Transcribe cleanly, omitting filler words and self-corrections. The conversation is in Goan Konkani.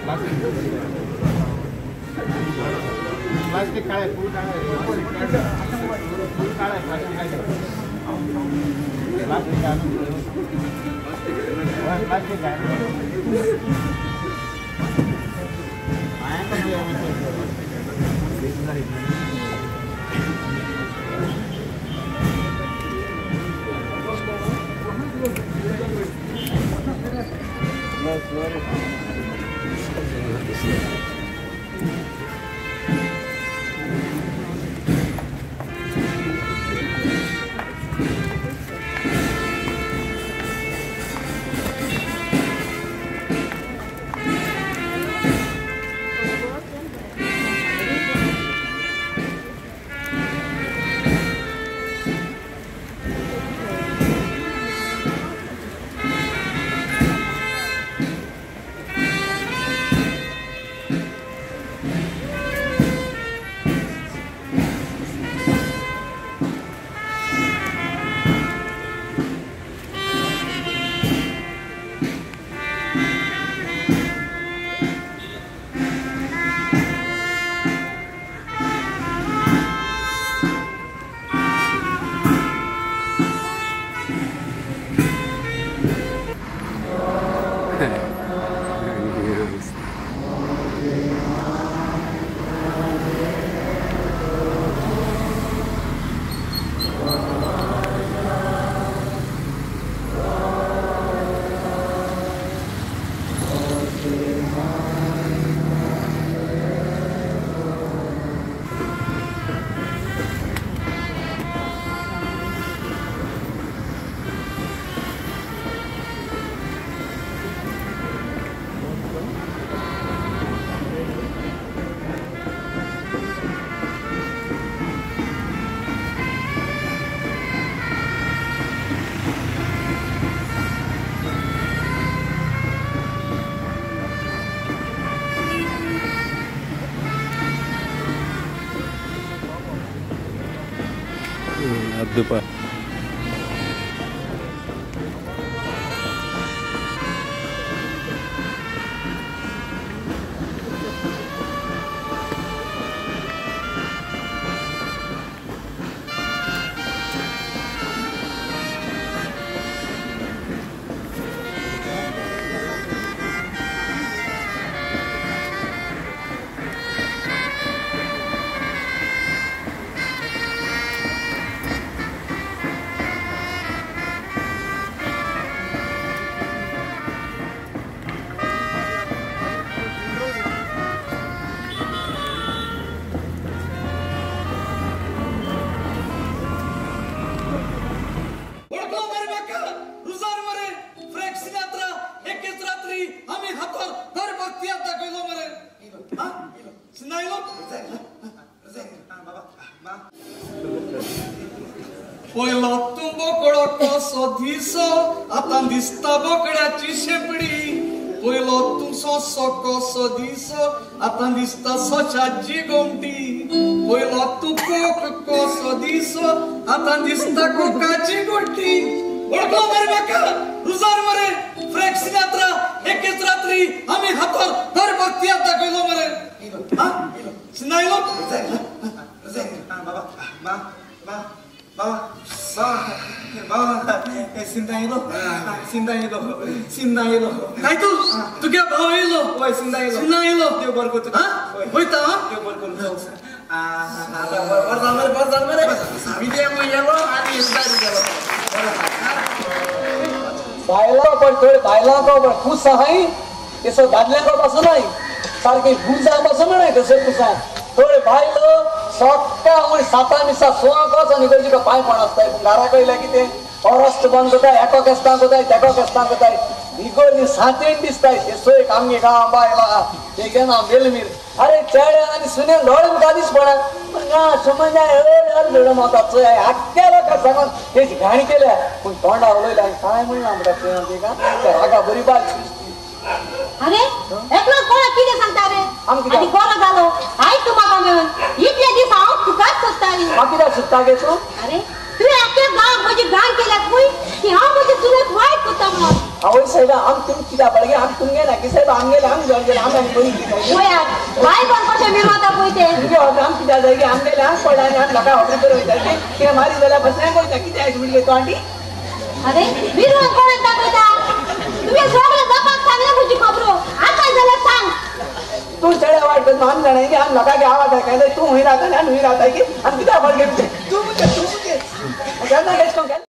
प्लास्टिक काळा फुल काळा फुल काळा प्लास्टिक आहे प्लास्टिक आहे प्लास्टिक आहे Dupa. पयलो तूं बोकडो कसो दिसो आतां दिसता बोकड्याची शेंपडी पयलो तूं सोंसो कसो दिसो आतां दिसता सोशाची गोमटी पयलो तूं कोक कसो दिसो आतां दिसता कोकाची गोटी वळखलो मरे म्हाका रुजार मरे फ्रँक सिनात्रा एकेच रात्री आमी हातार दर भक्ती दाखयलो मरे सिनायलो काय तूं तुगे भाव येयलो सिन्ना येयलो देव बरो करता वयता देव बरो करूं बरें जालें मरे बरें जालें मरे विजय गेलो आनी गेलो बायलां पण थोडे बायलां पण खूस आहाय तसो दादल्यांको पासून नाय सारखे गुजा पासून नाय तसो कुसां थोडे बायलो सकाळ साता मिसा सोवांक वचोन इगर्जेक पांय पड आसताय पूण घरा कयल्या कितें ऑरस्ट बंद जाताय एको केस्तांक वताय तेको केस्तांक वताय इगर्जी सातेन दिसताय तेसो एक आमगे गांव बायल ते गेना बेलमीर अरे चेड्यान आनी सुनेन दोळे मुखार दीस पडा समजा हय माता चोय आख्ख्या लोकांक सांगून तेजी घाण केल्या पूण तोंडार उलयल्या आनी कांय म्हणना म्हणटा चोय तिका रागा बरी बायल दिसती. अरे एकलो कोणा कितें सांगता रे आनी बरो जालो आयज तूं म्हाका मेळून इतले दीस हांव तुकाच सोदताली. म्हाका कित्याक सोदता गे तूं? अरे तुवें आख्ख्या गांवाक म्हजी घाण केल्या पळय की हांव म्हजे चुलत वायट करता म्हणून. आवय साहेब आम तुम कित्या पळगे आम तुमगे ना की साहेब आमगेले आम जॉन गेले आम आनी बरी पळयात बाय कोण कशें मिरवता पळय ते तुमगे हॉटेल आम कित्या जाय की आमगेले आम पडला आनी आम लोकां हॉटेल बरें वयता की कितें मारी जाल्यार बसण्याक वयता कितें आयज म्हणजे तो आंटी. अरे मिरवत कोणाक दाखयता तुवें सगळें लोकांक सांगलें म्हजी खबरो आतां जाल्यार सांग. तूं चेड्या वाट आम जाणा की आम लोकांक आवाज आयकता तूं हुंय रावता आनी आमी हुंय रावता की आम कित्याक फरक घेवचें तूं